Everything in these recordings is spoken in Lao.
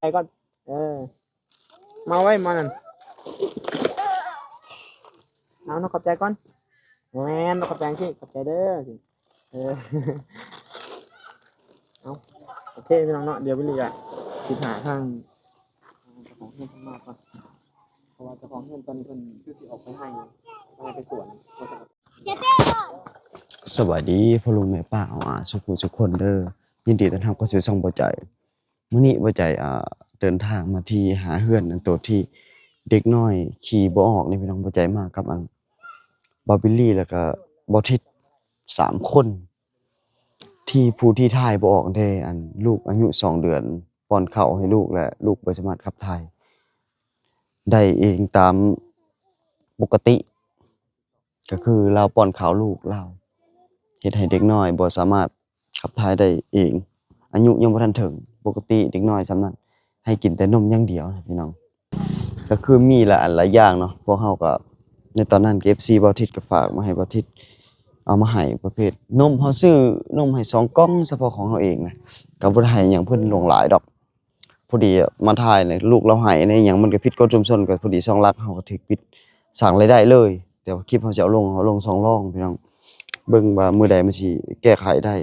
ໃຈກ່ອນ ເອີ ມາໄວ້ມານັ້ນ ເອົາ ນອກຂອບໃຈກ່ອນ ແມ່ນ ນອກຂອບໃຈຈັ່ງຊີ້ ຂອບໃຈເດີ ເອີ ເອົາ ໂອເຄ ພີ່ນ້ອງເນາະ ດຽວວິລລີກະຊິຫາທາງເຈົ້າຂອງເຮືອນເພິ່ນມາກ່ອນ ເພາະວ່າເຈົ້າຂອງເຮືອນຕອນນີ້ເພິ່ນຄືຊິອອກໄປໄຮ່ ໄປໄຮ່ໄປສວນ ສະບາຍດີພໍ່ລຸງແມ່ປ້າອາວອາ ສຸຂູສຸຄົນເດີ ຍິນດີຕ້ອນຮັບເຂົ້າສູ່ຊ່ອງບໍ່ໃຈ. ມື້ນີ້ບໍ່ໃຈ ອ່າ ເດີນທາງມາທີ່ຫາເຮືອນ ອັນໂຕທີ່ເດັກນ້ອຍຂີ່ບໍ່ອອກນີ້ ພີ່ນ້ອງ ບໍ່ໃຈມາກັບ ອັນ ບ່າວບິລລີ ແລ້ວກະບ່າວທິດ ສາມຄົນ ທີ່ຜູ້ທີ່ຖ່າຍບໍ່ອອກແດ່ ອັນ ລູກອາຍຸສອງເດືອນ ປ້ອນເຂົ້າໃຫ້ລູກ ແລະ ລູກບໍ່ສາມາດຂັບຖ່າຍໄດ້ເອງຕາມປົກກະຕິ. ກໍຄືລາວປ້ອນຂ້າວລູກລາວ ເຮັດໃຫ້ເດັກນ້ອຍບໍ່ສາມາດຂັບຖ່າຍໄດ້ເອງ ອາຍຸຍັງບໍ່ທັນເຖິງ ປົກກະຕິເດັກນ້ອຍສ່ຳນັ້ນໃຫ້ກິນແຕ່ນົມຢ່າງດຽວນະພີ່ນ້ອງ. ກໍຄືມີຫຼາຍອັນຫຼາຍຢ່າງເນາະ ພວກເຮົາກໍ ໃນຕອນນັ້ນເອັຟຊີບ່າວທິດກໍຝາກມາໃຫ້ບ່າວທິດເອົາມາໃຫ້ ປະເພດນົມ ເຮົາຊື້ນົມໃຫ້ສອງກ່ອງສະເພາະຂອງເຮົາເອງນະ ກໍບໍ່ໄດ້ໃຫ້ຫຍັງເພິ່ນຫຼວງຫຼາຍດອກ. ພໍດີມາຖ່າຍນີ້ ລູກລາວໄຫ້ແດ່ຫຍັງ ມັນກໍຜິດກົດຊຸມຊົນ ກໍພໍດີຊ່ອງຫຼັກເຮົາກໍຖືກປິດ ສ້າງລາຍໄດ້ເລີຍ. ແຕ່ວ່າຄລິບເຮົາຊິເອົາລົງ ເຮົາລົງຊ່ອງລອງພີ່ນ້ອງ ເບິ່ງວ່າມື້ໃດມັນຊິແກ້ໄຂໄດ້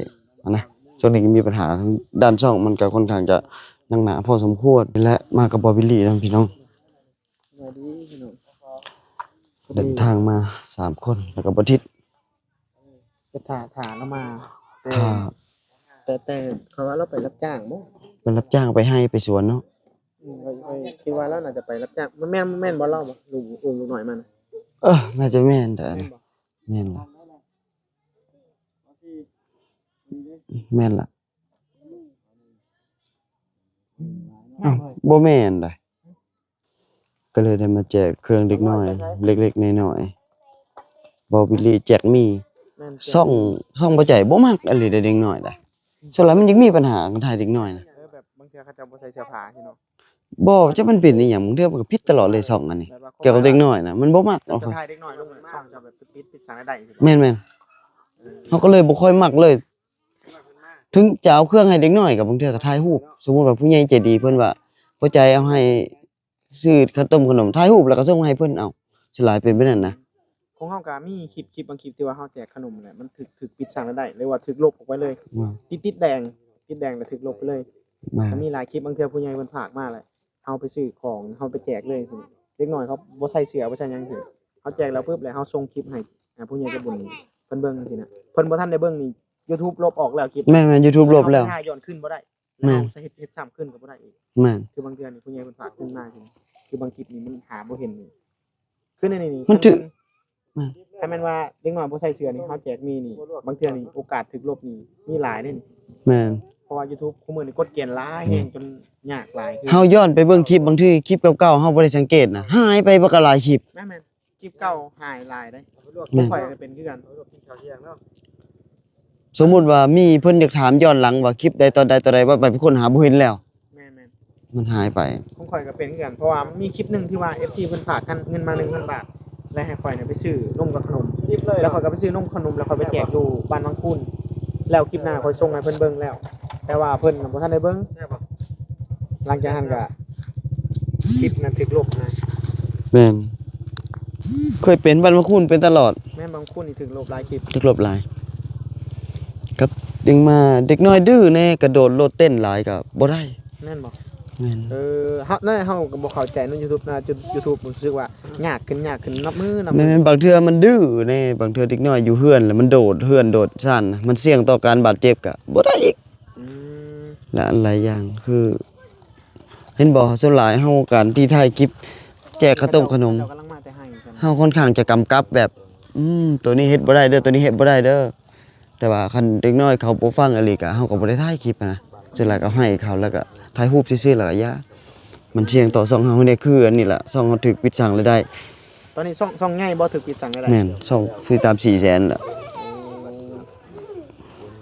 ຫັ້ນນະ. ຊ່ວງນີ້ກໍມີບັນຫາທາງດ້ານຊ່ອງ ມັນກໍຄ່ອນຂ້າງຈະໜັກໜາພໍສົມຄວນ. ນີ້ແຫຼະ ມາກັບບ່າວບິລລີນຳພີ່ນ້ອງ ສະບາຍດີພີ່ນ້ອງ ເດີນທາງມາສາມຄົນ ແລ້ວກໍບ່າວທິດ ໄປຖ້າ ຖ້າລາວມາ ແຕ່ ຖ້າ ແຕ່ ແຕ່ເຂົາວ່າລາວໄປຮັບຈ້າງບໍ? ໄປຮັບຈ້າງໄປໄຮ່ໄປສວນເນາະ. ອືມ ຂ້ອຍ ຂ້ອຍຄິດວ່າລາວໜ້າຈະໄປຮັບຈ້າງ ມັນແມ່ນ ແມ່ນບໍ່ລາວບໍ່? ລູກ ອຸ້ມລູກນ້ອຍມານະ? ເອີ ໜ້າຈະແມ່ນແຫຼະ ແມ່ນບໍ່? ແມ່ນລະ ແມ່ນລະ. ອ້າວ ບໍ່ແມ່ນໃດ. ກໍເລີຍໄດ້ມາແຈກເຄື່ອງເດັກນ້ອຍເລັກໆນ້ອຍໆ ເວົ້າບິລລີແຈກໝີ່. ແມ່ນ ຊ່ອງ ຊ່ອງບໍ່ໃຈບໍ່ມັກອີ່ຫຼີເດ້ເດັກນ້ອຍນະ. ສ່ວນຫຼາຍມັນຍັງມີບັນຫາກັນຖ່າຍເດັກນ້ອຍນະ. ເອີ ແບບບາງເທື່ອເຂົາເຈົ້າບໍ່ໃສ່ເສື້ອຜ້າຊີ້ເນາະ. ບໍ່ ຈັກມັນເປັນອີ່ຫຍັງ ບາງເທື່ອມັນກໍຜິດຕະຫຼອດເລີຍຊ່ອງອັນນີ້ ແບບວ່າ ກ່ຽວກັບເດັກນ້ອຍນະ ມັນບໍ່ມັກ. ເຂົາກໍຖ່າຍເດັກນ້ອຍລົງ ຊ່ອງເຈົ້າແບບປິດ ປິດສ້າງລາຍໄດ້. ແມ່ນໆ ເອີ ເຮົາກໍເລີຍບໍ່ຄ່ອຍມັກເລີຍ. ເຖິງຈະເອົາເຄື່ອງໃຫ້ເດັກນ້ອຍ ກໍບາງເທື່ອກໍຖ່າຍຮູບ ສົມມຸດວ່າຜູ້ໃຫຍ່ໃຈດີເພິ່ນວ່າ ພໍໃຈເອົາໃຫ້ ຊື້ເຂົ້າຕົ້ມຂະໜົມ ຖ່າຍຮູບແລ້ວກໍສົ່ງໃຫ້ເພິ່ນເອົາ ສ່ວນຫຼາຍເປັນແບບນັ້ນນະ. ຂອງເຮົາກໍມີຄລິບ ຄລິບບາງຄລິບທີ່ວ່າເຮົາແຈກຂະໜົມແຫຼະ ມັນຖືກ ຖືກປິດສ້າງລາຍໄດ້ ຫຼືວ່າຖືກລົບອອກໄປເລີຍ. ອືມ ຕິດ ຕິດແດງ ຕິດແດງແລ້ວຖືກລົບໄປເລີຍ. ແມ່ນ ກໍມີຫຼາຍຄລິບ ບາງເທື່ອຜູ້ໃຫຍ່ເພິ່ນຝາກມາແຫຼະ ເຮົາໄປຊື້ຂອງ ເຮົາໄປແຈກເລີຍ. ເດັກນ້ອຍເຂົາບໍ່ໃສ່ເສື້ອ ບໍ່ໃສ່ຫຍັງ ເຮົາແຈກແລ້ວປຶບ ແລ້ວເຮົາສົ່ງຄລິບໃຫ້ ອ່າ ຜູ້ໃຫຍ່ໃຈບຸນເພິ່ນເບິ່ງຊີ້ນະ. ເພິ່ນບໍ່ທັນໄດ້ເບິ່ງນີ້ ຢູທູບລົບອອກແລ້ວຄລິບ. ແມ່ນໆ ຢູທູບລົບແລ້ວ ແລ້ວເຮົາໄປຫາຍ້ອນຄືນບໍ່ໄດ້. ແມ່ນ ເຮົາຊິເຮັດ ເຮັດຊ້ຳຄືນກໍບໍ່ໄດ້ອີກ. ແມ່ນ ຄືບາງເທື່ອນີ້ຜູ້ໃຫຍ່ເພິ່ນຝາກເງິນມາ ຄືບາງຄລິບນີ້ມັນຫາບໍ່ເຫັນນີ້ ຄືໃນນີ້ນີ້ ມັນຖືກ. ແມ່ນ ຄັນແມ່ນວ່າເດັກນ້ອຍບໍ່ໃສ່ເສື້ອນີ້ ເຮົາແຈກໝີ່ນີ້ ບາງເທື່ອນີ້ໂອກາດຖືກລົບນີ້ມີຫຼາຍເດ້ນີ້. ແມ່ນ ເພາະວ່າຢູທູບຄູ່ມື້ນີ້ກົດກຽນຫຼາຍແຮງ ອືມ ຈົນຍາກຫຼາຍ. ຄືເຮົາຍ້ອນໄປເບິ່ງຄລິບ ບາງທີຄລິບເກົ່າໆ ເຮົາບໍ່ໄດ້ສັງເກດນະ ຫາຍໄປບັກຫຼາຍຄລິບ. ແມ່ນໆ. ຄລິບເກົ່າຫາຍຫຼາຍເດ້. ແມ່ນ ຂ້ອຍກໍເປັນຄືກັນ. ສົມມຸດວ່າມີເພິ່ນຢາກຖາມຍ້ອນຫຼັງວ່າຄລິບໃດຕອນໃດຕອນໃດ ວ່າໄປຄົ້ນຫາບໍ່ເຫັນແລ້ວ. ແມ່ນໆ ມັນຫາຍໄປ. ຂອງຂ້ອຍກໍເປັນຄືກັນ ເພາະວ່າມີຄລິບໜຶ່ງທີ່ວ່າເອັຟຊີເພິ່ນຝາກເງິນມາໜຶ່ງພັນບາດ ແລ້ວໃຫ້ຂ້ອຍນະໄປຊື້ນົມກັບຂະໜົມ ແລ້ວຂ້ອຍກໍໄປຊື້ນົມຂະໜົມ ແລ້ວຂ້ອຍໄປແຈກຢູ່ບ້ານວັງຄູນ ແລ້ວຄລິບໜ້າຂ້ອຍສົ່ງໃຫ້ເພິ່ນເບິ່ງແລ້ວ ແຕ່ວ່າເພິ່ນນະບໍ່ທັນໄດ້ເບິ່ງ. ຫຼັງຈາກນັ້ນກໍ ຄລິບນັ້ນຖືກລົບນະ. ແມ່ນ ເຄີຍເປັນ ບ້ານວັງຄູນເປັນຕະຫຼອດ. ແມ່ນ ວັງຄູນນີ້ຖືກລົບຫຼາຍຄລິບ ຖືກລົບຫຼາຍ. ກັບເດັກມາ ເດັກນ້ອຍດື້ແດ່ ກະໂດດໂລດເຕັ້ນຫຼາຍກໍບໍ່ໄດ້. ແມ່ນບໍ່? ແມ່ນ ເອີ ເຮົາ ນັ້ນເຮົາກໍບໍ່ເຂົ້າໃຈເນາະ ຢູທູບນະ ຢູທູບ ຮູ້ສຶກວ່າຍາກຂຶ້ນ ຍາກຂຶ້ນ ນັບມື້ ນັບມື້. ແມ່ນໆ ບາງເທື່ອມັນດື້ແດ່ ບາງເທື່ອເດັກນ້ອຍຢູ່ເຮືອນ ແລ້ວມັນໂດດເຮືອນໂດດຊານ ມັນສ່ຽງຕໍ່ການບາດເຈັບ ກໍບໍ່ໄດ້ອີກ. ອືມ ຫຼາຍອັນຫຼາຍຢ່າງ ຄື ເຫັນບໍ່ ສ່ວນຫຼາຍເຮົາ ການທີ່ຖ່າຍຄລິບແຈກເຂົ້າຕົ້ມຂະໜົມ ເຂົາເຈົ້າກຳລັງມາແຕ່ໄຮ່ກັນ ເຮົາຄ່ອນຂ້າງຈະກຳກັບແບບ ອືມ ໂຕນີ້ເຮັດບໍ່ໄດ້ເດີ ໂຕນີ້ເຮັດບໍ່ໄດ້ເດີ. ແຕ່ວ່າຄັນເດັກນ້ອຍເຂົາບໍ່ຟັງອີ່ຫຼີ ກະເຮົາກໍບໍ່ໄດ້ຖ່າຍຄລິບຫັ້ນນະ. ສ່ວນຫຼາຍກໍໃຫ້ເຂົາ ແລ້ວກໍຖ່າຍຮູບຊື່ໆ ແລ້ວກໍຢ່າ ມັນສ່ຽງຕໍ່ຊ່ອງເຮົາແດ່. ຄືອັນນີ້ລະ ຊ່ອງເຮົາຖືກປິດສ້າງລາຍໄດ້. ຕອນນີ້ຊ່ອງ ຊ່ອງໃຫຍ່ບໍ່ ຖືກປິດສ້າງລາຍໄດ້? ແມ່ນ ຊ່ອງຕິດຕາມສີ່ແສນລະ.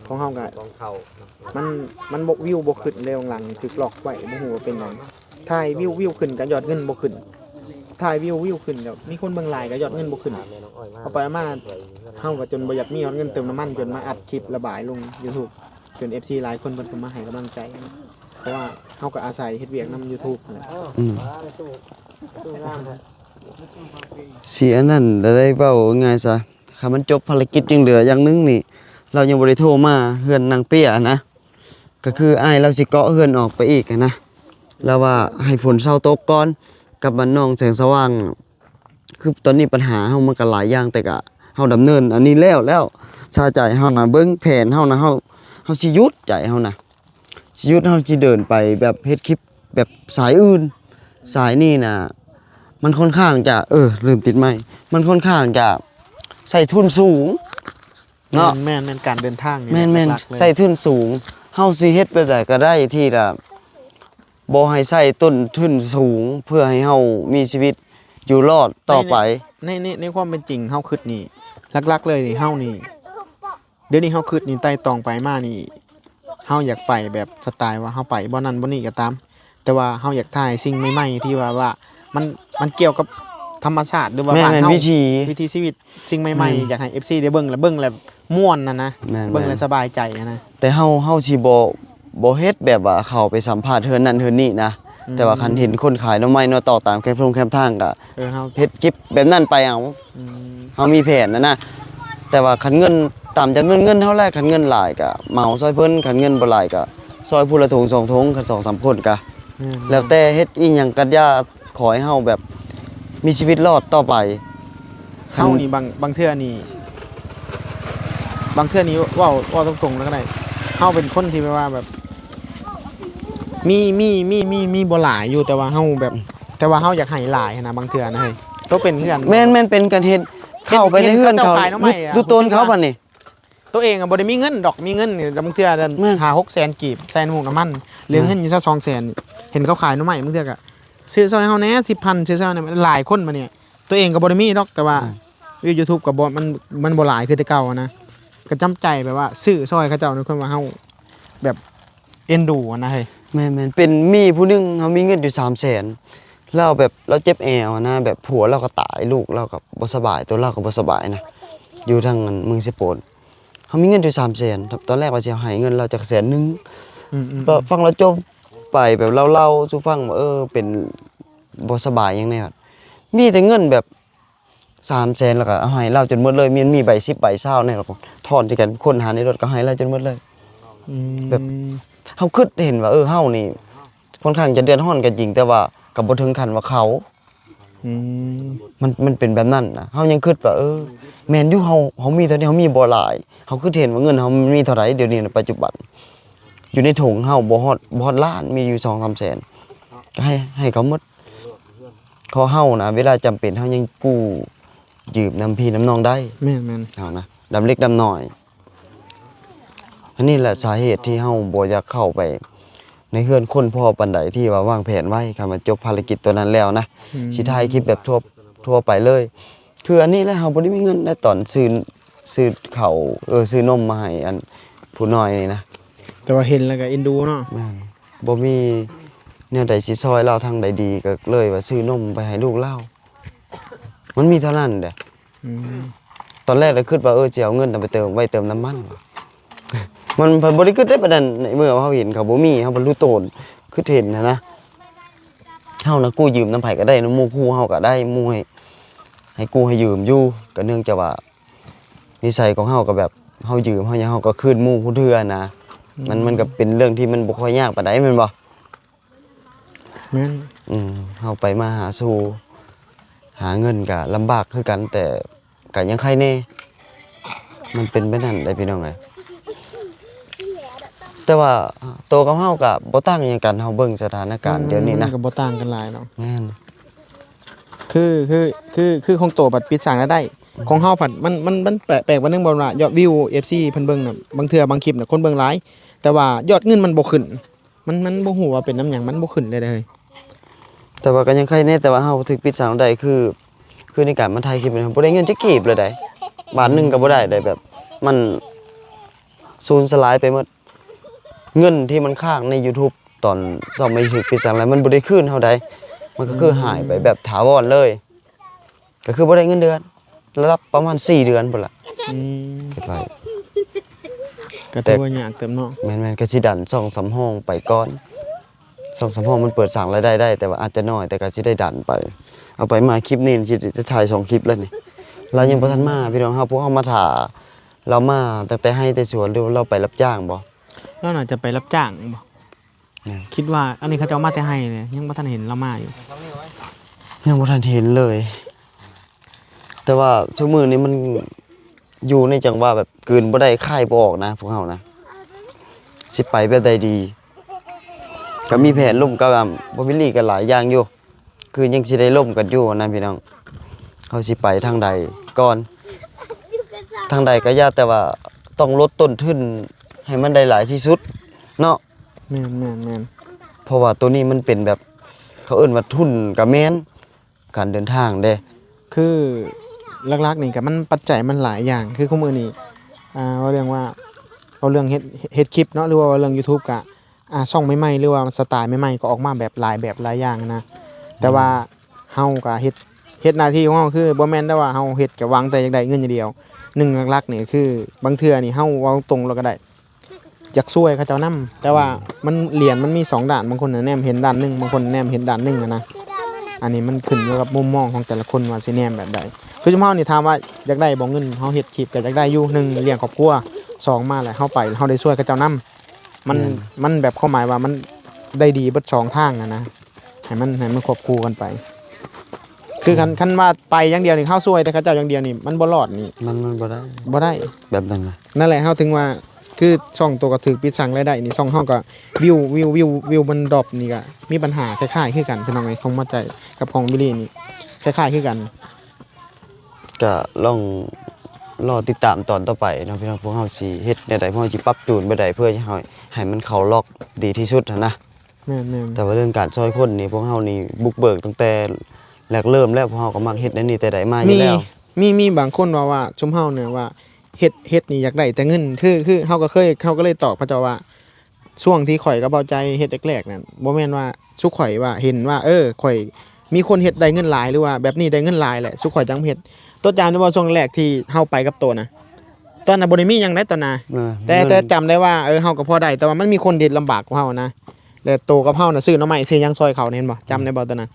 ໂອ້ ຂອງເຮົາກໍ ມັນ ມັນບໍ່ ວິວບໍ່ຂຶ້ນເດ້ ຫລັງໆ ຖືກລັອກໄວ້ ບໍ່ຮູ້ວ່າເປັນຫຍັງ. ຖ່າຍວິວ ວິວຂຶ້ນກໍຍອດເງິນບໍ່ຂຶ້ນ ຖ່າຍວິວ ວິວຂຶ້ນກໍມີຄົນເບິ່ງຫຼາຍກໍຍອດເງິນບໍ່ຂຶ້ນ. ເອົາໄປເອົາມາ ເຮົາກໍຈົນບໍ່ຢາກມີຮອດເງິນເຕີມນ້ຳມັນ ຈົນມາອັດຄລິບລະບາຍລົງຢູທູບ ຈົນເອັຟຊີຫຼາຍຄົນເພິ່ນກໍມາໃຫ້ກຳລັງໃຈ. ເພາະວ່າເຮົາກໍອາໄສເຮັດວຽກນຳ YouTube ຫັ້ນແຫຼະ. ອືມ ຊິອັນນັ້ນໄດ້ ເວົ້າງ່າຍຊະ ຄັນມັນຈົບພາລະກິດຍັງເຫຼືອຢ່າງໜຶ່ງນີ້ ລາວຍັງບໍ່ໄດ້ໂທມາເຮືອນນາງເປ້ຍນະ ກໍຄືອ້າຍລາວຊິເກາະເຮືອນອອກໄປອີກນະ ລາວວ່າໃຫ້ຝົນເຊົາຕົກກ່ອນ ກັບບ້ານນ້ອງແສງສະຫວ່າງ. ຄືຕອນນີ້ບັນຫາເຮົາມັນກໍຫຼາຍຢ່າງ ແຕ່ກະເຮົາດຳເນີນອັນນີ້ແລ້ວ ແລ້ວຊາໃຈເຮົານະ ເບິ່ງແຜນເຮົານະ ເຮົາ ເຮົາຊິຢຸດໃຈເຮົານະ ຊິຢຸດ ເຮົາຊິເດີນໄປແບບເຮັດຄລິບແບບສາຍອື່ນ. ສາຍນີ້ນະ ມັນຄ່ອນຂ້າງຈະ ເອີ ລືມຕິດໄມ ມັນຄ່ອນຂ້າງຈະໃຊ້ທຶນສູງເນາະ. ແມ່ນ ແມ່ນ ແມ່ນ ການເດີນທາງນີ້ ແມ່ນ ແມ່ນ ຫຼັກໆເລີຍ ໃຊ້ທຶນສູງ. ເຮົາຊິເຮັດແບບໃດກໍໄດ້ທີ່ລະ ບໍ່ໃຫ້ໃຊ້ຕົ້ນທຶນສູງ ເພື່ອໃຫ້ເຮົາມີຊີວິດຢູ່ລອດຕໍ່ໄປ. ໃນ ໃນ ໃນ ໃນຄວາມເປັນຈິງເຮົາຄິດນີ້ ຫຼັກໆເລີຍນີ້ ເຮົານີ້ ດຽວນີ້ເຮົາຄິດນີ້ ໄຕ່ຕອງໄປມານີ້ ເຮົາຢາກໄປແບບສະໄຕວ່າເຮົາໄປບ່ອນນັ້ນບ່ອນນີ້ກໍຕາມ ແຕ່ວ່າເຮົາຢາກຖ່າຍສິ່ງໃໝ່ໆ ທີ່ວ່າ ວ່າມັນ ມັນກ່ຽວກັບທຳມະຊາດ ຫຼືວ່າ ແມ່ນ ບ້ານເຮົາ ວິຖີ ວິຖີຊີວິດ ສິ່ງໃໝ່ໆ ແມ່ນ ຢາກໃຫ້ເອັຟຊີໄດ້ເບິ່ງ ແລ້ວເບິ່ງແລ້ວມ່ວນຫັ້ນນະ ແມ່ນໆ ເບິ່ງແລ້ວສະບາຍໃຈຫັ້ນນະ. ແຕ່ເຮົາ ເຮົາຊິບໍ່ ບໍ່ເຮັດແບບວ່າເຂົ້າໄປສຳພາດເຮືອນນັ້ນເຮືອນນີ້ນະ ອືມ ແຕ່ວ່າຄັນເຫັນຄົນຂາຍໜໍ່ໄມ້ໜໍ່ຕອກຕາມແຄມທົ່ງແຄມທາງກະ ເອີ ເຮົາເຮັດຄລິບແບບນັ້ນໄປເອົາ. ອືມ ເຮົາມີແຜນຫັ້ນນະ ແຕ່ວ່າຄັນເງິນຕາມຈຳນວນເງິນເຮົາແຫຼະ ຄັນເງິນຫຼາຍກະເໝົາຊ່ອຍເພິ່ນ ຄັນເງິນບໍ່ຫຼາຍກະຊ່ອຍຜູ້ລະຖົງສອງຖົງ ຄັນສອງສາມຄົນກະ ແມ່ນໆ ແລ້ວແຕ່ເຮັດອີ່ຫຍັງກັດຢາ ຂໍໃຫ້ເຮົາແບບມີຊີວິດລອດຕໍ່ໄປ. ເຮົານີ້ບາງ ບາງເທື່ອນີ້ ບາງເທື່ອນີ້ເວົ້າ ເວົ້າຕົງໆແລ້ວກໍໄດ້ ເຮົາເປັນຄົນທີ່ແບບວ່າແບບ ມີ ມີ ມີ ມີ ມີບໍ່ຫຼາຍຢູ່ ແຕ່ວ່າເຮົາແບບ ແຕ່ວ່າເຮົາຢາກໃຫ້ຫຼາຍຫັ້ນນະ ບາງເທື່ອນະເຮີ້ຍ. ໂຕເປັນຄືກັນ ແມ່ນໆ ເປັນການເຮັດ ເຂົ້າໄປໃນເຮືອນເຂົາ ເຫັນເຂົາຂາຍໜໍ່ໄມ້ ຮູ້ ຮູ້ຕົນເຂົາ ເຂົາ ບັດນີ້ ໂຕເອງກໍບໍ່ໄດ້ມີເງິນດອກ ມີເງິນນີ້ລາງເທື່ອ ແມ່ນ ຫ້າຫົກແສນກີບ ໃສ່ນ້ຳມັນ ເຫຼືອເງິນຢູ່ຊະສອງແສນ ເຫັນເຂົາຂາຍໜໍ່ໄມ້ ບາງເທື່ອກໍຊື້ຊ່ອຍເຮົາແດ່ ສິບພັນ ຊື້ຊ່ອຍແດ່ ຫຼາຍຄົນບັດນີ້ ໂຕເອງກໍບໍ່ໄດ້ມີດອກ ແຕ່ວ່າ ອືມ ວິວຢູທູບກໍບໍ່ ມັນ ມັນບໍ່ຫຼາຍຄືແຕ່ເກົ່ານະ ກໍຈຳໃຈແບບວ່າຊື້ຊ່ອຍເຂົາເຈົ້າ ໃນຄວາມວ່າເຮົາແບບເອັນດູນະເຮີ້ຍ. ແມ່ນໆ ເປັນ ມີຜູ້ໜຶ່ງ ເຮົາມີເງິນຢູ່ສາມແສນ ລາວແບບ ລາວເຈັບແອວນະ ແບບຜົວລາວກໍຕາຍ ລູກລາວກໍບໍ່ສະບາຍ ຕົວລາວກໍບໍ່ສະບາຍນະ ຢູ່ທາງເມືອງເຊໂປນ. ເຮົາມີເງິນຢູ່ສາມແສນ ຕອນແລກວ່າຊິໃຫ້ເງິນລາວຈັກແສນໜຶ່ງ ອືມໆ ຟັງລາວຈົບໄປ ແບບລາວເລົ່າສູ່ຟັງວ່າ ເອີ ເປັນ ບໍ່ສະບາຍຫຍັງແດ່ ມີແຕ່ເງິນແບບສາມແສນ ແລ້ວກໍເອົາໃຫ້ລາວຈົນໝົດເລີຍ ມີ ມີໃບສິບໃບຊາວແດ່ ແລ້ວກໍຖອນໃສ່ກັນ ຄົ້ນຫາໃນລົດກໍໃຫ້ລາວຈົນໝົດເລີຍ. ອືມ ແບບເຮົາຄິດເຫັນວ່າ ເອີ ເຮົານີ້ຄ່ອນຂ້າງຈະເດືອດຮ້ອນກໍຈິງ ແຕ່ວ່າກໍບໍ່ເຖິງຂັ້ນວ່າເຂົາ ອືມ ມັນ ມັນເປັນແບບນັ້ນນະ ເຮົາຍັງຄິດວ່າ ເອີ ແມ່ນຢູ່ ເຮົາ ເຮົາມີເທົ່ານີ້ ເຮົາມີບໍ່ຫຼາຍ ເຮົາຄິດເຫັນວ່າເງິນເຮົາມີເທົ່າໃດ ດຽວນີ້ນະ ປັດຈຸບັນ ຢູ່ໃນຖົງເຮົາບໍ່ຮອດ ບໍ່ຮອດລ້ານ ມີຢູ່ສອງສາມແສນ ກໍໃຫ້ ໃຫ້ເຂົາໝົດ. ເພາະເຮົານະ ເວລາຈຳເປັນເຮົາຍັງກູ້ຢືມນຳພີ່ນຳນ້ອງໄດ້. ແມ່ນໆ ເຮົານະ ດຳເລັກດຳນ້ອຍ. ອັນນີ້ແຫຼະສາເຫດທີ່ເຮົາບໍ່ຢາກເຂົ້າໄປໃນເຮືອນຄົນພໍປານໃດ ທີ່ວ່າວາງແຜນໄວ້ ຄັນວ່າຈົບພາລະກິດຕົວນັ້ນແລ້ວນະ ອືມ ຊິຖ່າຍຄລິບແບບທົ່ວ ທົ່ວໄປເລີຍ. ຄືອັນນີ້ແຫຼະ ເຮົາບໍ່ໄດ້ມີເງິນໃນຕອນຊື້ ຊື້ເຂົ້າ ເອີ ຊື້ນົມມາໃຫ້ອັນຜູ້ນ້ອຍນີ້ນະ ແຕ່ວ່າເຫັນແລ້ວກໍເອັນດູເນາະ. ແມ່ນ ບໍ່ມີແນວໃດຊິຊ່ອຍລາວທາງໃດດີ ກໍເລີຍວ່າຊື້ນົມໄປໃຫ້ລູກລາວ ມັນມີເທົ່ານັ້ນເດ້. ອືມ ຕອນແລກລະຄິດວ່າ ເອີ ຊິເອົາເງິນນຳໄປເຕີມ ໄວ້ເຕີມນ້ຳມັນ ມັນ ເພິ່ນບໍ່ໄດ້ຄິດໄດ້ປານນັ້ນ ໃນເມື່ອເຮົາເຫັນເຂົາບໍ່ມີ ເຮົາບັນລຸໂຕນ ຄິດເຫັນຫັ້ນນະ ເຮົານະກູ້ຢືມນຳໃຜກໍໄດ້ ນຳໝູ່ຄູ່ເຮົາກໍໄດ້ ໝູ່ໃຫ້ ໃຫ້ກູ້ໃຫ້ຢືມຢູ່ ກໍເນື່ອງຈາກວ່ານິໄສຂອງເຮົາກໍແບບ ເຮົາຢືມເຮົາຫຍັງ ເຮົາກໍຄືນໝູ່ຄູ່ເທື່ອນະ ມັນ ມັນກໍເປັນເລື່ອງທີ່ມັນບໍ່ຄ່ອຍຍາກປານໃດ ແມ່ນບໍ່? ແມ່ນ ອືມ ເຮົາໄປມາຫາສູ່ ຫາເງິນກະລຳບາກຄືກັນ ແຕ່ກະຍັງໄຄແດ່ ມັນເປັນແບບນັ້ນເດ້ພີ່ນ້ອງເອີຍ. ແຕ່ວ່າໂຕກັບເຮົາກະບໍ່ຕ່າງຫຍັງກັນ ເຮົາເບິ່ງສະຖານະການດຽວນີ້ນະ ມັນກໍບໍ່ຕ່າງກັນຫຼາຍດອກ. ແມ່ນ ຄື ຄື ຄື ຄືຂອງໂຕພັດປິດສ້າງລາຍໄດ້ ຂອງເຮົາພັດ ມັນ ມັນ ມັນແປກ ແປກວ່າໜຶ່ງ ບໍ່ວ່າຍອດວິວ ເອັຟຊີ ເພິ່ນເບິ່ງນະ ບາງເທື່ອບາງຄລິບນະ ຄົນເບິ່ງຫຼາຍ ແຕ່ວ່າຍອດເງິນມັນບໍ່ຂຶ້ນ. ມັນ ມັນບໍ່ຮູ້ວ່າເປັນນຳຫຍັງ ມັນບໍ່ຂຶ້ນເລີຍເດ້. ແຕ່ວ່າກໍຍັງໄຄແດ່ ແຕ່ວ່າເຮົາຖືກປິດສ້າງໄດ້ ຄື ຄືໃນການມາຖ່າຍຄລິບນີ້ ບໍ່ໄດ້ເງິນຈັກກີບເລີຍໃດ໋ ບາດໜຶ່ງກໍບໍ່ໄດ້ໃດ໋ ແບບມັນສູນສະຫຼາຍໄປໝົດ. ເງິນທີ່ມັນຄ້າງໃນຢູທູບ ຕອນຊ່ອງມັນຖືກປິດສ້າງໄດ້ ມັນບໍ່ໄດ້ຄືນເຮົາໃດ໋ ມັນກໍຄືຫາຍໄປແບບຖາວອນເລີຍ. ກໍຄືບໍ່ໄດ້ເງິນເດືອນ ລະດັບປະມານສີ່ເດືອນພຸ້ນລະ. ອືມ ເກັບໄວ້ ກໍຖືວ່າຍາກເຕີບເນາະ. ແມ່ນໆ ກໍຊິດັນຊ່ອງສຳຮອງໄປກ່ອນ. ສອງສາມຫ້ອງມັນເປີດສ້າງລາຍໄດ້ໄດ້ ແຕ່ວ່າອາດຈະໜ້ອຍ ແຕ່ກໍຊິໄດ້ດັນໄປ ເອົາໄປມາຄລິບນີ້ຊິໄດ້ຖ່າຍສອງຄລິບແລ້ວນີ້ ລາວຍັງບໍ່ທັນມາ ອືມ ພີ່ນ້ອງເຮົາ ພວກເຮົາມາຖ້າລາວມາຕັ້ງແຕ່ໄຮ່ແຕ່ສວນ ຫຼືວ່າລາວໄປຮັບຈ້າງບໍ່? ລາວໜ້າຈະໄປຮັບຈ້າງບໍ່? ແມ່ນ ຄິດວ່າອັນນີ້ເຂົາເຈົ້າມາແຕ່ໄຮ່ເລີຍ ຍັງບໍ່ທັນເຫັນລາວມາຢູ່ ຍັງບໍ່ທັນເຫັນເລີຍ ແຕ່ວ່າຊຸມື້ນີ້ມັນຢູ່ໃນຈັງຫວະແບບກືນບໍ່ໄດ້ຄາຍບໍ່ອອກນະ ພວກເຮົານະ ຊິໄປແບບໃດດີ ກໍມີແຜນລົມກັບ ອາ ບໍ່ບິລລີກໍຫຼາຍຢ່າງຢູ່ ຄືຍັງຊິໄດ້ລົມກັນຢູ່ນະພີ່ນ້ອງ ເຮົາຊິໄປທາງໃດກ່ອນ ທາງໃດກໍຢ່າ ແຕ່ວ່າຕ້ອງລົດຕົ້ນທຶນໃຫ້ມັນໄດ້ຫຼາຍທີ່ສຸດເນາະ ແມ່ນໆໆ ເພາະວ່າໂຕນີ້ມັນເປັນແບບ ເຂົາເອີ້ນວ່າທຶນກໍແມ່ນ ການເດີນທາງເດ້ ຄືຫຼັກໆນີ້ກໍມັນປັດໄຈມັນຫຼາຍຢ່າງ ຄືຄຸມື້ນີ້ ອ່າ ເວົ້າເລື່ອງວ່າ ເວົ້າເລື່ອງເຮັດ ເຮັດຄລິບເນາະ ຫຼືວ່າເວົ້າເລື່ອງ YouTube ກະ ອ່າ ຊ່ອງໃໝ່ໆ ຫຼືວ່າສະໄຕລ໌ໃໝ່ໆ ກໍອອກມາແບບຫຼາຍແບບຫຼາຍຢ່າງນະ ແຕ່ວ່າ ອືມ ເຮົາກໍເຮັດ ເຮັດໜ້າທີ່ຂອງເຮົາ ຄືບໍ່ແມ່ນແຕ່ວ່າເຮົາເຮັດກະຫວັງແຕ່ຢາກໄດ້ເງິນຢ່າງດຽວ ໜຶ່ງຫຼັກໆນີ້ຄື ບາງເທື່ອນີ້ເຮົາເວົ້າຕົງແລ້ວກໍໄດ້ ຢາກຊ່ວຍເຂົາເຈົ້ານຳ ແຕ່ວ່າ ອືມ ມັນ ຫຼຽນມັນມີສອງດ້ານ ບາງຄົນນະແນມເຫັນດ້ານໜຶ່ງ ບາງຄົນນະແນມເຫັນດ້ານໜຶ່ງນະ ອັນນີ້ມັນຂຶ້ນຢູ່ກັບມຸມມອງຂອງແຕ່ລະຄົນວ່າຊິແນມແບບໃດ ຄືຊຸມເຮົານີ້ຖາມວ່າຢາກໄດ້ບໍ່ເງິນ ເຮົາເຮັດຄລິບກໍຢາກໄດ້ຢູ່ ໜຶ່ງລ້ຽງຄອບຄົວ ສອງມາແລ້ວເຮົາໄປ ເຮົາໄດ້ຊ່ວຍເຂົາເຈົ້ານຳ ມັນ ແມ່ນ ມັນແບບຄວາມໝາຍວ່າມັນໄດ້ດີເບິດສອງທາງຫັ້ນນະ ໃຫ້ມັນ ໃຫ້ມັນຄວບຄູ່ກັນໄປ ຄືຄັນ ອືມ ຄັນວ່າໄປຢ່າງດຽວນີ້ ເຮົາຊ່ວຍແຕ່ເຂົາເຈົ້າຢ່າງດຽວນີ້ ມັນບໍ່ລອດນີ້ ມັນ ມັນບໍ່ໄດ້ ບໍ່ໄດ້ ແບບນັ້ນນະ ນັ້ນແຫຼະ ເຮົາເຖິງວ່າ ຄືຊ່ອງໂຕກໍຖືກປິດສັ່ງລາຍໄດ້ນີ້ ຊ່ອງເຮົາກໍວິວ ວິວ ວິວ ວິວມັນດຣອບນີ້ກໍມີບັນຫາຄ້າຍໆຄືກັນ ພີ່ນ້ອງເອີຍ ຂອງໝໍໃຈກັບຂອງບິລລີນີ້ຄ້າຍໆຄືກັນ ກະລອງລໍຕິດຕາມຕອນຕໍ່ໄປເນາະພີ່ນ້ອງ ພວກເຮົາຊິເຮັດແນວໃດ ພວກເຮົາຊິປັບຈູນແບບໃດ ເພື່ອໃຫ້ ໃຫ້ມັນເຂົ້າລັອກດີທີ່ສຸດຫັ້ນນະ ແມ່ນໆ ແຕ່ວ່າເລື່ອງການຊ່ອຍຄົນນີ້ ພວກເຮົານີ້ບຸກເບີກຕັ້ງແຕ່ແລກເລີ່ມແລ້ວ ພວກເຮົາກໍມັກເຮັດແນວນີ້ແຕ່ໃດມາຢູ່ແລ້ວ ມີ ມີ ມີບາງຄົນເວົ້າວ່າ ຊຸມເຮົານີ້ວ່າເຮັດ ເຮັດນີ້ຢາກໄດ້ແຕ່ເງິນ ຄື ຄືເຮົາກໍເຄີຍ ເຮົາກໍເລີຍຕອບເຂົາເຈົ້າວ່າ ຊ່ວງທີ່ຂ້ອຍກັບເບົາໃຈເຮັດແລກໆນັ້ນ ບໍ່ແມ່ນວ່າຊຸມຂ້ອຍວ່າເຫັນວ່າ ເອີ ຂ້ອຍມີຄົນເຮັດໄດ້ເງິນຫຼາຍ ຫຼືວ່າແບບນີ້ໄດ້ເງິນຫຼາຍແຫຼະ ຊຸມຂ້ອຍຈັ່ງເຮັດ ໂຕຈຳໄດ້ບໍ່ ຊ່ວງແລກທີ່ເຮົາໄປກັບໂຕນະ ຕອນນັ້ນບໍ່ໄດ້ມີຫຍັງໃດຕອນນະ ເອີ ແຕ່ ແຕ່ຈຳໄດ້ວ່າ ເອີ ເຮົາກໍພໍໄດ້ ແຕ່ວ່າມັນມີຄົນທີ່ລຳບາກກວ່າເຮົານະ ແລະ ໂຕກັບເຮົານະ ຊື້ໜໍ່ໄມ້ຊື້ຫຍັງຊ່ອຍເຂົານີ້ ເຫັນບໍ່ ຈຳໄດ້ບໍ່ຕອນນັ້ນ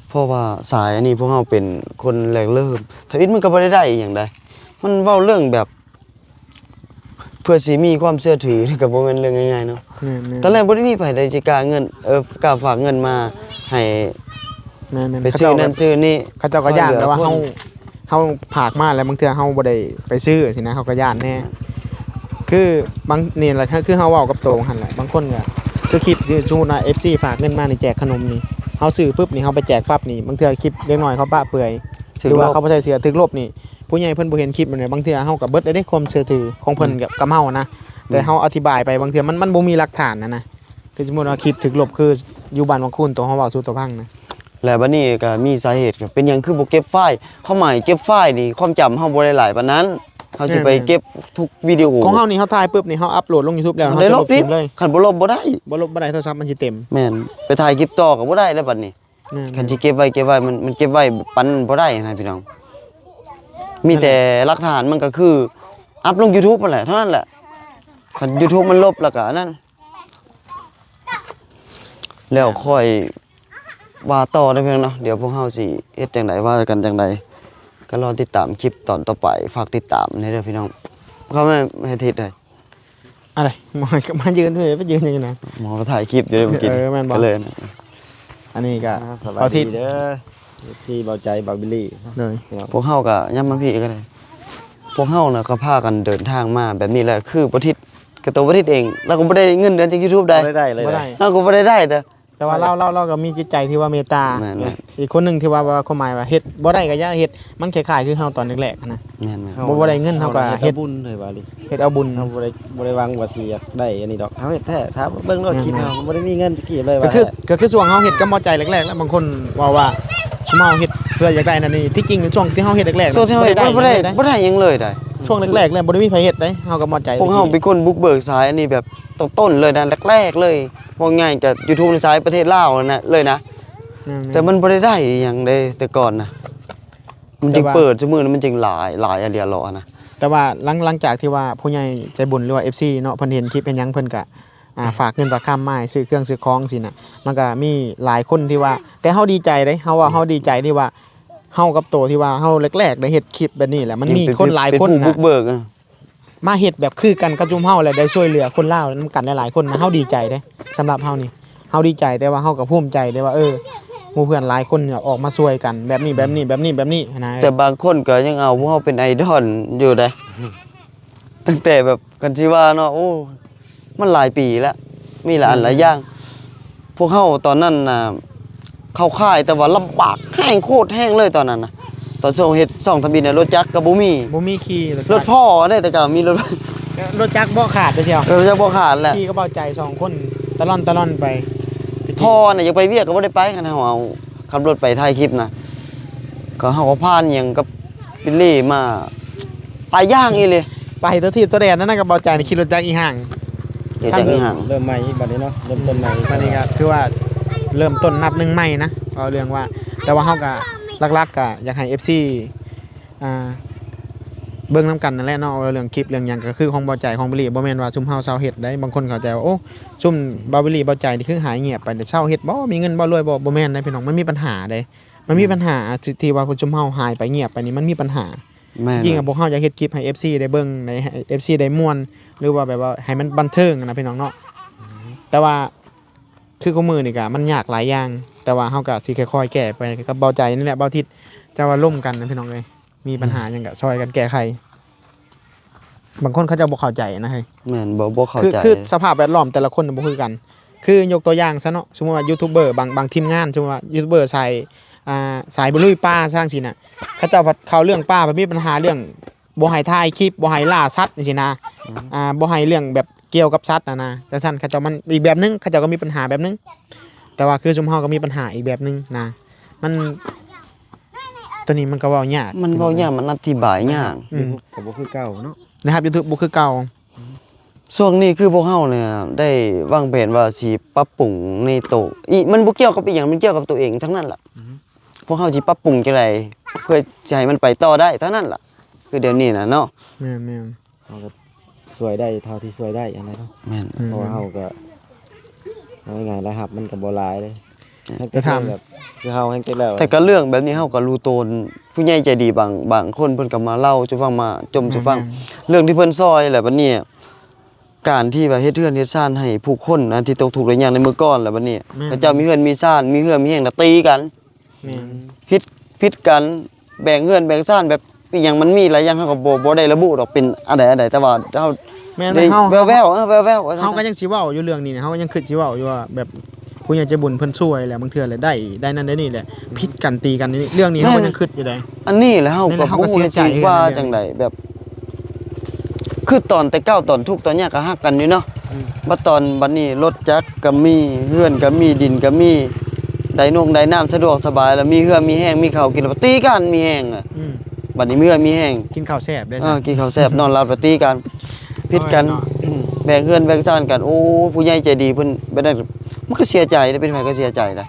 ເພາະວ່າສາຍອັນນີ້ພວກເຮົາເປັນຄົນແລກເລີ່ມ ທຳອິດມັນກໍບໍ່ໄດ້ໄດ້ອີ່ຫຍັງໃດ ມັນເວົ້າເລື່ອງແບບ ເພື່ອຊິມີຄວາມເຊື່ອຖື ກໍບໍ່ແມ່ນເລື່ອງງ່າຍໆເນາະ ແມ່ນໆ ຕອນແລກບໍ່ໄດ້ມີໃຜໃດຊິກ້າເງິນ ເອີ ກ້າຝາກເງິນມາໃຫ້ ແມ່ນໆ ໄປຊື້ນັ້ນຊື້ນີ້ ເຂົາເຈົ້າກໍຢ້ານ ແຕ່ວ່າເຮົາ ເຮົາຝາກມາແລ້ວ ບາງເທື່ອເຮົາບໍ່ໄດ້ໄປຊື້ຊີ້ນະ ເຮົາກໍຢ້ານແດ່ ຄືບາງ ນີ້ແຫຼະ ຄືເຮົາເວົ້າກັບໂຕຫັ້ນແຫຼະ ບາງຄົນກໍ ຄືຄິດຢູ່ ສົມມຸດວ່າເອັຟຊີຝາກເງິນມານີ້ ແຈກຂະໜົມນີ້ ເຮົາຊື້ປຶບນີ້ ເຮົາໄປແຈກປັບນີ້ ບາງເທື່ອຄລິບເດັກນ້ອຍເຂົາປະເປືອຍ ຖືກ ຫຼືວ່າ ລົບ ເຂົາບໍ່ໃສ່ເສື້ອ ຖືກລົບນີ້ ຜູ້ໃຫຍ່ເພິ່ນບໍ່ເຫັນຄລິບແມ່ນ ບາງເທື່ອເຮົາກໍເບິດໄດ້ເດ້ຄວາມເຊື່ອຖືຂອງເພິ່ນ ອືມ ກັບ ກັບເຮົານະ ອືມ ແຕ່ເຮົາອະທິບາຍໄປ ບາງເທື່ອມັນ ມັນບໍ່ມີຫຼັກຖານນະນະ ຄືສົມມຸດວ່າຄລິບຖືກລົບ ຄືຢູ່ບ້ານວັງຄູນ ໂຕເຮົາເວົ້າສູ່ໂຕຟັງນະ ແລ້ວບັດນີ້ກໍມີສາເຫດ ເປັນຫຍັງຄືບໍ່ເກັບໄຟລ໌ ຄວາມໝາຍເກັບໄຟລ໌ນີ້ ຄວາມຈຳເຮົາບໍ່ໄດ້ຫຼາຍປານນັ້ນ ເຮົາຊິໄປເກັບທຸກວິດີໂອ ຂອງເຮົານີ້ ເຮົາຖ່າຍປຶບນີ້ ເຮົາອັບໂຫຼດລົງຢູທູບແລ້ວ ເຮົາຈະລົບຖິ້ມເລີຍ ຄັນບໍ່ລົບບໍ່ໄດ້ ບໍ່ລົບບໍ່ໄດ້ ໂທລະສັບມັນຊິເຕັມ ແມ່ນ ໄປຖ່າຍຄລິບຕໍ່ກໍບໍ່ໄດ້ແລ້ວບັດນີ້ ແມ່ນໆ ຄັນຊິເກັບໄວ້ ເກັບໄວ້ ມັນ ມັນເກັບໄວ້ປານນັ້ນບໍ່ໄດ້ນະພີ່ນ້ອງ ມີແຕ່ຫຼັກຖານມັນກໍຄືອັບລົງຢູທູບຫັ້ນແຫຼະ ເທົ່ານັ້ນແຫຼະ ຄັນຢູທູບມັນລົບແລ້ວກໍອັນນັ້ນ ແລ້ວຄ່ອຍວ່າຕໍ່ເດີພີ່ນ້ອງເນາະ ດຽວພວກເຮົາຊິເຮັດຈັ່ງໃດ ວ່າກັນຈັ່ງໃດ ກໍລໍຕິດຕາມຄລິບຕອນຕໍ່ໄປ ຝາກຕິດຕາມແດ່ເດີພີ່ນ້ອງ ເຂົ້າມາໃຫ້ທິດເດີ ອະໄລ ມາ ມາຢືນເວີຍ ໄປຢືນຫຍັງນະ ມາຖ່າຍຄລິບຢູ່ເມື່ອກີ້ ເອີ ແມ່ນບໍ່ ກໍເລີຍ ອັນນີ້ກໍ ອ່າ ສະບາຍດີເດີ ເອັຟຊີ ເບົາໃຈ ບັກບິລລີ ໂດຍ ພີ່ນ້ອງ ພວກເຮົາກໍຢ້ຳມາພີ້ກໍໄດ້ ພວກເຮົານະກໍພາກັນເດີນທາງມາແບບນີ້ແຫຼະ ຄືບໍ່ທິດ ກໍຕົວບໍ່ທິດເອງ ລາວກໍບໍ່ໄດ້ເງິນເດືອນຈາກຢູທູບໃດ ບໍ່ໄດ້ໄດ້ເລີຍ ບໍ່ໄດ້ ລາວກໍບໍ່ໄດ້ໄດ້ເດີ ແຕ່ວ່າລາວ ລາວ ລາວກໍມີຈິດໃຈທີ່ວ່າເມດຕາ ແມ່ນໆ ອີກຄົນໜຶ່ງທີ່ວ່າ ວ່າຄວາມໝາຍວ່າເຮັດບໍ່ໄດ້ກໍຢ່າເຮັດ ມັນຄ້າຍໆຄືເຮົາຕອນແລກໆຫັ້ນນະ ແມ່ນໆ ບໍ່ ບໍ່ໄດ້ເງິນເຮົາກໍເຮັດ ເຮົາເຮັດເອົາບຸນ ເອີ ວ່າອີ່ຫຼີ ເຮັດເອົາບຸນ ເຮົາບໍ່ໄດ້ ບໍ່ໄດ້ຫວັງວ່າຊິຢາກໄດ້ອັນນີ້ດອກ ເຮົາເຮັດແທ້ ຖ້າເບິ່ງໂລດ ແມ່ນໆ ຄລິບເຮົາ ບໍ່ໄດ້ມີເງິນຈັກກີບເລີຍ ກໍຄື ວ່າ ກໍຄືຊ່ວງເຮົາເຮັດກັບໝໍໃຈແລກໆ ແລ້ວບາງຄົນເວົ້າວ່າ ຊຸມເຮົາເຮັດເພື່ອຢາກໄດ້ນັ້ນນີ້ ທີ່ຈິງຊ່ວງທີ່ເຮົາເຮັດແລກໆ ຊ່ວງທີ່ເຮົາເຮັດ ບໍ່ໄດ້ ບໍ່ໄດ້ ບໍ່ໄດ້ຫຍັງເລີຍໄດ໋ ຊ່ວງແລກໆ ແລ້ວບໍ່ໄດ້ມີໃຜເຮັດໄດ໋ ເຮົາກັບໝໍໃຈ ພວກເຮົາເປັນຄົນບຸກເບີກສາຍອັນນີ້ແບບ ຕົ້ນໆເລີຍນະ ແລກໆເລີຍ ເວົ້າງ່າຍກໍຢູທູບໃນສາຍປະເທດລາວນັ້ນນະ ເລີຍນະ ແມ່ນໆ ແຕ່ມັນບໍ່ໄດ້ໄດ້ອີ່ຫຍັງເດ້ ແຕ່ກ່ອນນະ ມັນຈຶ່ງເປີດ ຊຸມື້ນີ້ມັນຈຶ່ງຫຼາຍ ຫຼາຍອະຫຼຽອະຫຼໍນະ ແຕ່ວ່າຫຼັງ ຫຼັງຈາກທີ່ວ່າຜູ້ໃຫຍ່ໃຈບຸນ ຫຼືວ່າເອັຟຊີເນາະ ເພິ່ນເຫັນຄລິບເຫັນຫຍັງ ເພິ່ນກະ ອ່າ ຝາກເງິນຝາກຄຳມາໃຫ້ຊື້ເຄື່ອງຊື້ຂອງຊີ້ນະ ມັນກໍມີຫຼາຍຄົນທີ່ວ່າ ແຕ່ເຮົາດີໃຈເດ້ ເຮົາວ່າເຮົາດີໃຈທີ່ວ່າ ເຮົາກັບໂຕທີ່ວ່າເຮົາແລກໆໄດ້ເຮັດຄລິບແບບນີ້ແຫຼະ ມັນມີຄົນຫຼາຍຄົນນະ ມາເຮັດແບບຄືກັນກັບຊຸມເຮົາ ແລະ ໄດ້ຊ່ວຍເຫຼືອຄົນລາວນຳກັນຫຼາຍໆຄົນນະ ເຮົາດີໃຈເດ້. ສຳລັບເຮົານີ້ ເຮົາດີໃຈ ແຕ່ວ່າເຮົາກໍພູມໃຈເດ້ວ່າ ເອີ ໝູ່ເພື່ອນຫຼາຍຄົນອອກມາຊ່ວຍກັນ ແບບນີ້ ແບບນີ້ ແບບນີ້ ແບບນີ້ຫັ້ນນະ. ແຕ່ບາງຄົນກໍຍັງເອົາພວກເຮົາເປັນໄອດອລຢູ່ເດ້ ຕັ້ງແຕ່ແບບ ຄັນຊິວ່າເນາະ ໂອ້ ມັນຫຼາຍປີແລ້ວ ມີຫຼາຍອັນຫຼາຍຢ່າງ. ພວກເຮົາຕອນນັ້ນນະ ເຂົ້າຄ້າຍ ແຕ່ວ່າລຳບາກແຮງ ໂຄດແຮງເລີຍຕອນນັ້ນນະ. ຕອນຊ່ວງເຮັດຊ່ອງທຳອິດນະ ລົດຈັກກໍບໍ່ມີ ບໍ່ມີຂີ່ລົດຈັກ ລົດພໍ່ເດ້ ແຕ່ເກົ່າມີລົດ ລົດຈັກເບາະຂາດເດ້ ເອີ ລົດຈັກເບາະຂາດແຫຼະ ຂີ່ກັບເບົາໃຈສອງຄົນຕະລ່ອນຕະລ່ອນໄປ. ພໍ່ນະ ຢາກໄປວຽກກໍບໍ່ໄດ້ໄປ ຄັນເຮົາເອົາຂັບລົດໄປຖ່າຍຄລິບນະ ກໍເຮົາກໍຜ່ານຫຍັງກັບບິລລີມາຫຼາຍຢ່າງອີ່ຫຼີ ໄປຕົວຖີບຕົວແດນນັ້ນນະ ກັບເບົາໃຈນີ້ຂີ່ລົດຈັກອີ່ຫ່າງ ຂີ່ຈັກອີ່ຫ່າງ ເລີ່ມໃໝ່ອີກບັດນີ້ເນາະ ເລີ່ມຕົ້ນໃໝ່ອີກ ບັດນີ້ກໍຖືວ່າເລີ່ມຕົ້ນນັບໜຶ່ງໃໝ່ນະ ເວົ້າເລື່ອງວ່າ ແຕ່ວ່າເຮົາກໍຫຼັກໆກໍຢາກໃຫ້ເອັຟຊີ ອ່າ ເບິ່ງນຳກັນນັ້ນແຫຼະເນາະ ວ່າເລື່ອງຄລິບເລື່ອງຫຍັງກໍຄືຂອງເບົາໃຈຂອງບິລລີ ບໍ່ແມ່ນວ່າຊຸມເຮົາເຊົາເຮັດໄດ໋. ບາງຄົນເຂົ້າໃຈວ່າ ໂອ້ ຊຸມເບົາບິລລີເບົາໃຈນີ້ຄືຫາຍງຽບໄປ ເຊົາເຮັດບໍ່ ມີເງິນບໍ່ ລວຍບໍ່ ບໍ່ແມ່ນໄດ໋ພີ່ນ້ອງ ມັນມີບັນຫາເດ້ ມັນມີບັນຫາທີ່ ທີ່ວ່າຊຸມເຮົາຫາຍໄປງຽບໄປນີ້ ມັນມີບັນຫາ. ແມ່ນ ຈິງໆ ອະ ພວກເຮົາຢາກເຮັດຄລິບໃຫ້ເອັຟຊີໄດ້ເບິ່ງ ໃຫ້ເອັຟຊີໄດ້ມ່ວນ ຫຼືວ່າແບບວ່າໃຫ້ມັນບັນເທີງນະພີ່ນ້ອງເນາະ ແຕ່ວ່າ ຄືຄູ່ມື້ນີ້ກະມັນຍາກຫຼາຍຢ່າງ ແຕ່ວ່າເຮົາກະຊິຄ່ອຍໆແກ້ໄປກັບເບົາໃຈນີ້ແຫຼະ ເບົາທິດ ຈະວ່າລົມກັນນະພີ່ນ້ອງເອີຍ ມີບັນຫາຫຍັງກະຊ່ອຍກັນແກ້ໄຂ. ບາງຄົນເຂົາເຈົ້າບໍ່ເຂົ້າໃຈນະເຮີຍ ແມ່ນ ບໍ່ ບໍ່ເຂົ້າໃຈ ຄືສະພາບແວດລ້ອມແຕ່ລະຄົນບໍ່ຄືກັນ ຄືຍົກຕົວຢ່າງຊະເນາະ ສົມມຸດວ່າຢູທູບເບີບາງ ບາງທີມງານ ສົມມຸດວ່າຢູທູບເບີສາຍ ອ່າ ສາຍລຸຍປ່າຈັ່ງຊີ້ນະ ເຂົາເຈົ້າພັດເຂົ້າເລື່ອງປ່າ ພັດມີບັນຫາເລື່ອງ ບໍ່ໃຫ້ຖ່າຍຄລິບ ບໍ່ໃຫ້ລ່າສັດຈັ່ງຊີ້ນະ ອືມ ອ່າ ບໍ່ໃຫ້ເລື່ອງແບບກ່ຽວກັບສັດຫັ້ນນະ ຈັ່ງຊັ້ນເຂົາເຈົ້າມັນອີກແບບໜຶ່ງ ເຂົາເຈົ້າກໍມີບັນຫາແບບໜຶ່ງ ແຕ່ວ່າຄືຊຸມເຮົາກໍມີບັນຫາອີກແບບໜຶ່ງນະ ມັນ ໂຕນີ້ມັນກໍເວົ້າຍາກ ມັນເວົ້າຍາກ ມັນອະທິບາຍຍາກ ອືມ ຢູທູບກໍບໍ່ຄືເກົ່າເນາະ ໄດ້ຮັບຢູທູບບໍ່ຄືເກົ່າ. ຊ່ວງນີ້ຄືພວກເຮົານີ້ໄດ້ວາງແຜນວ່າຊິປັບປຸງໃນໂຕ ອີ ມັນບໍ່ກ່ຽວກັບອີ່ຫຍັງ ມັນກ່ຽວກັບໂຕເອງທັງນັ້ນລະ ອືມ ພວກເຮົາຊິປັບປຸງຈັ່ງໃດເພື່ອຈະໃຫ້ມັນໄປຕໍ່ໄດ້ເທົ່ານັ້ນລະ ຄືດຽວນີ້ນະເນາະ ແມ່ນໆ ເຮົາກໍຊ່ວຍໄດ້ເທົ່າທີ່ຊ່ວຍໄດ້ຫັ້ນແຫຼະເນາະ ແມ່ນ ອືມ ເພາະວ່າເຮົາກໍ ເອົາງ່າຍໆ ລາຍຮັບມັນກໍບໍ່ຫຼາຍເດ້ ແຕ່ຖາມ ແຕ່ເຮົາແຮ່ງຈັກແລ້ວ ແຕ່ກໍເລື່ອງແບບນີ້ເຮົາກໍຮູ້ໂຕນ ຜູ້ໃຫຍ່ໃຈດີບາງ ບາງຄົນເພິ່ນກໍມາເລົ່າສູ່ຟັງ ມາຈົ່ມສູ່ຟັງ ແມ່ນໆ ເລື່ອງທີ່ເພິ່ນຊ່ອຍ ແລ້ວບັດນີ້ ການທີ່ວ່າເຮັດເຮືອນເຮັດຊານໃຫ້ຜູ້ຄົນນະ ທີ່ຕົກທຸກໄດ້ຍາກໃນເມື່ອກ່ອນ ແລ້ວບັດນີ້ ແມ່ນ ເຂົາເຈົ້າມີເຮືອນມີຊານ ມີເຮືອມີແຮງ ລະຕີກັນ ແມ່ນ ຜິດ ຜິດກັນ ແບ່ງເຮືອນແບ່ງຊານ ແບບອີ່ຫຍັງມັນມີຫຼາຍຢ່າງ ເຮົາກໍບໍ່ ບໍ່ໄດ້ລະບຸດອກເປັນອັນໃດອັນໃດ ແຕ່ວ່າເຮົາ ແມ່ນ ໄດ້ ເຮົາ ແວ່ວໆ ເອີ ແວ່ວໆ ເຮົາກໍຍັງຊິເວົ້າຢູ່ເລື່ອງນີ້ ເຮົາກໍຍັງຄິດຊິເວົ້າຢູ່ວ່າແບບ ຜູ້ໃຫຍ່ໃຈບຸນເພິ່ນຊ່ວຍແຫຼະ ບາງເທື່ອແຫຼະໄດ້ ໄດ້ນັ້ນໄດ້ນີ້ແຫຼະ ຜິດກັນຕີກັນນີ້ ເລື່ອງນີ້ເຮົາກໍຍັງຄິດຢູ່ໃດ໋ ອັນນີ້ແຫຼະ ເຮົາກໍບໍ່ຮູ້ຊິວ່າຈັ່ງໃດ ແບບ ຄືຕອນແຕ່ເກົ່າ ຕອນທຸກຕອນຍາກກໍຮັກກັນຢູ່ເນາະ ອືມ ບັດຕອນ ບັດນີ້ລົດຈັກກໍມີ ເຮືອນກໍມີ ດິນກໍມີ ໄດ້ນົງໄດ້ນ້ຳສະດວກສະບາຍ ແລ້ວມີເຮືອມີແຮງ ມີເຂົ້າກິນ ແລ້ວບັດຕີກັນ ມີແຮງ ອືມ ບັດນີ້ມີເຮືອມີແຮງ ກິນເຂົ້າແຊບເດ້ ເອີ ກິນເຂົ້າແຊບ ນອນຫຼັບ ແລ້ວຕີກັນ ຜິດກັນ ແບ່ງເຮືອນແບ່ງຊານກັນ ໂອ້ ຜູ້ໃຫຍ່ໃຈດີເພິ່ນແບບນັ້ນ ມັນກໍເສຍໃຈເດ້ ເປັນໃຜກໍເສຍໃຈໄດ໋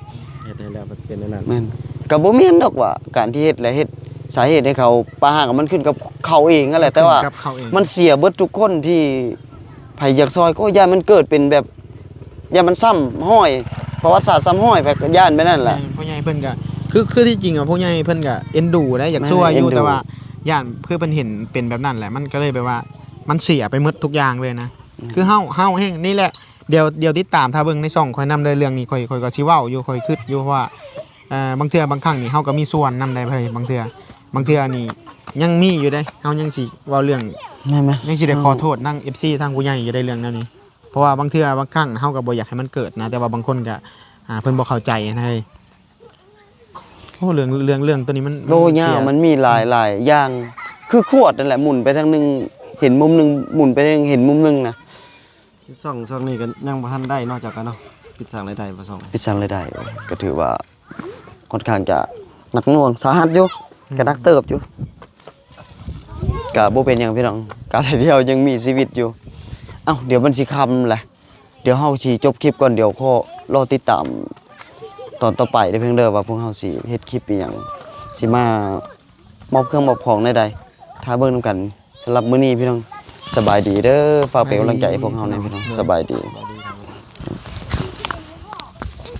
ເຮັດໃຫ້ແລ້ວມັນເປັນແນວນັ້ນ ແມ່ນ ກໍບໍ່ແມ່ນດອກວ່າການທີ່ເຮັດແລ້ວເຮັດ ສາເຫດໃຫ້ເຂົາປະຫາກ ມັນຂຶ້ນກັບເຂົາເອງຫັ້ນແຫຼະ ແຕ່ວ່າມັນເສຍເບິດທຸກຄົນທີ່ໃຜຢາກຊ່ອຍ ກໍຢ້ານມັນເກີດເປັນແບບ ຢ້ານມັນຊ້ຳຮອຍ ປະຫວັດສາດຊ້ຳຮອຍ ໃຜກໍຢ້ານແບບນັ້ນແຫຼະ ແມ່ນ ຜູ້ໃຫຍ່ເພິ່ນກໍ ຄື ຄືທີ່ຈິງອະ ຜູ້ໃຫຍ່ເພິ່ນກໍເອັນດູໄດ໋ ຢາກຊ່ວຍຢູ່ ແຕ່ວ່າຢ້ານ ຄືເພິ່ນເຫັນເປັນແບບນັ້ນແຫຼະ ມັນກໍເລີຍແບບວ່າ ມັນເສຍໄປໝົດທຸກຢ່າງເລີຍນະ ອືມ ຄືເຮົາ ເຮົາແຮ່ງນີ້ແຫຼະ ດຽວ ດຽວຕິດຕາມຖ້າເບິ່ງໃນຊ່ອງຂ້ອຍນຳເດີ ເລື່ອງນີ້ຂ້ອຍ ຂ້ອຍກໍຊິເວົ້າຢູ່ ຂ້ອຍຄິດຢູ່ ເພາະວ່າ ເອີ ບາງເທື່ອບາງຄັ້ງນີ້ເຮົາກໍມີສ່ວນນຳໄດ໋ເຮີຍ ບາງເທື່ອ ບາງເທື່ອນີ້ຍັງມີຢູ່ເດ້ ເຮົາຍັງຊິເວົ້າເລື່ອງ ແມ່ນ ຍັງຊິໄດ້ຂໍໂທດທາງເອັຟຊີ ທາງຜູ້ໃຫຍ່ຢູ່ໃດ໋ ເລື່ອງແນວນີ້ ເພາະວ່າບາງເທື່ອບາງຄັ້ງເຮົາກໍບໍ່ຢາກໃຫ້ມັນເກີດນະ ແຕ່ວ່າບາງຄົນກໍ ອ່າ ເພິ່ນບໍ່ເຂົ້າໃຈນະເຮີຍ ໂອ້ ເລື່ອງ ເລື່ອງ ເລື່ອງໂຕນີ້ມັນ ໂອ້ ມັນຍາວ ມັນມີຫຼາຍ ຫຼາຍຢ່າງ ຄືຂວດນັ້ນແຫຼະ ໝູນໄປທາງໜຶ່ງເຫັນມຸມໜຶ່ງ ໝູນໄປທາງໜຶ່ງເຫັນມຸມໜຶ່ງນະ ຊ່ອງ ຊ່ອງນີ້ກໍຍັງບໍ່ທັນໄດ້ເນາະ ຈາກກັນເນາະ ປິດສ້າງລາຍໄດ້ບໍ່ຊ່ອງ ປິດສ້າງລາຍໄດ້ ກໍຖືວ່າຂ້ອນຂ້າງຈະໜັກໜ່ວງສາຫັດຢູ່ ອືມ ກໍໜັກເຕີບຢູ່ ກໍບໍ່ເປັນຫຍັງພີ່ນ້ອງ ການທີ່ເຮົາຍັງມີຊີວິດຢູ່ ເອົ້າ ດຽວມັນຊິຄ່ຳແຫຼະ ດຽວເຮົາຊິຈົບຄລິບກ່ອນ ດຽວຂໍລໍຕິດຕາມຕອນຕໍ່ໄປເດີ ເພິ່ນເດີ ວ່າພວກເຮົາຊິເຮັດຄລິບອີ່ຫຍັງ ຊິມາ ມອບເຄື່ອງມອບຂອງແນວໃດ ຖ້າເບິ່ງນຳກັນ. ສຳລັບມື້ນີ້ພີ່ນ້ອງ ສະບາຍດີເດີ ຝາກເປັນກຳລັງໃຈໃຫ້ພວກເຮົາແດ່ພີ່ນ້ອງ ສະບາຍດີ.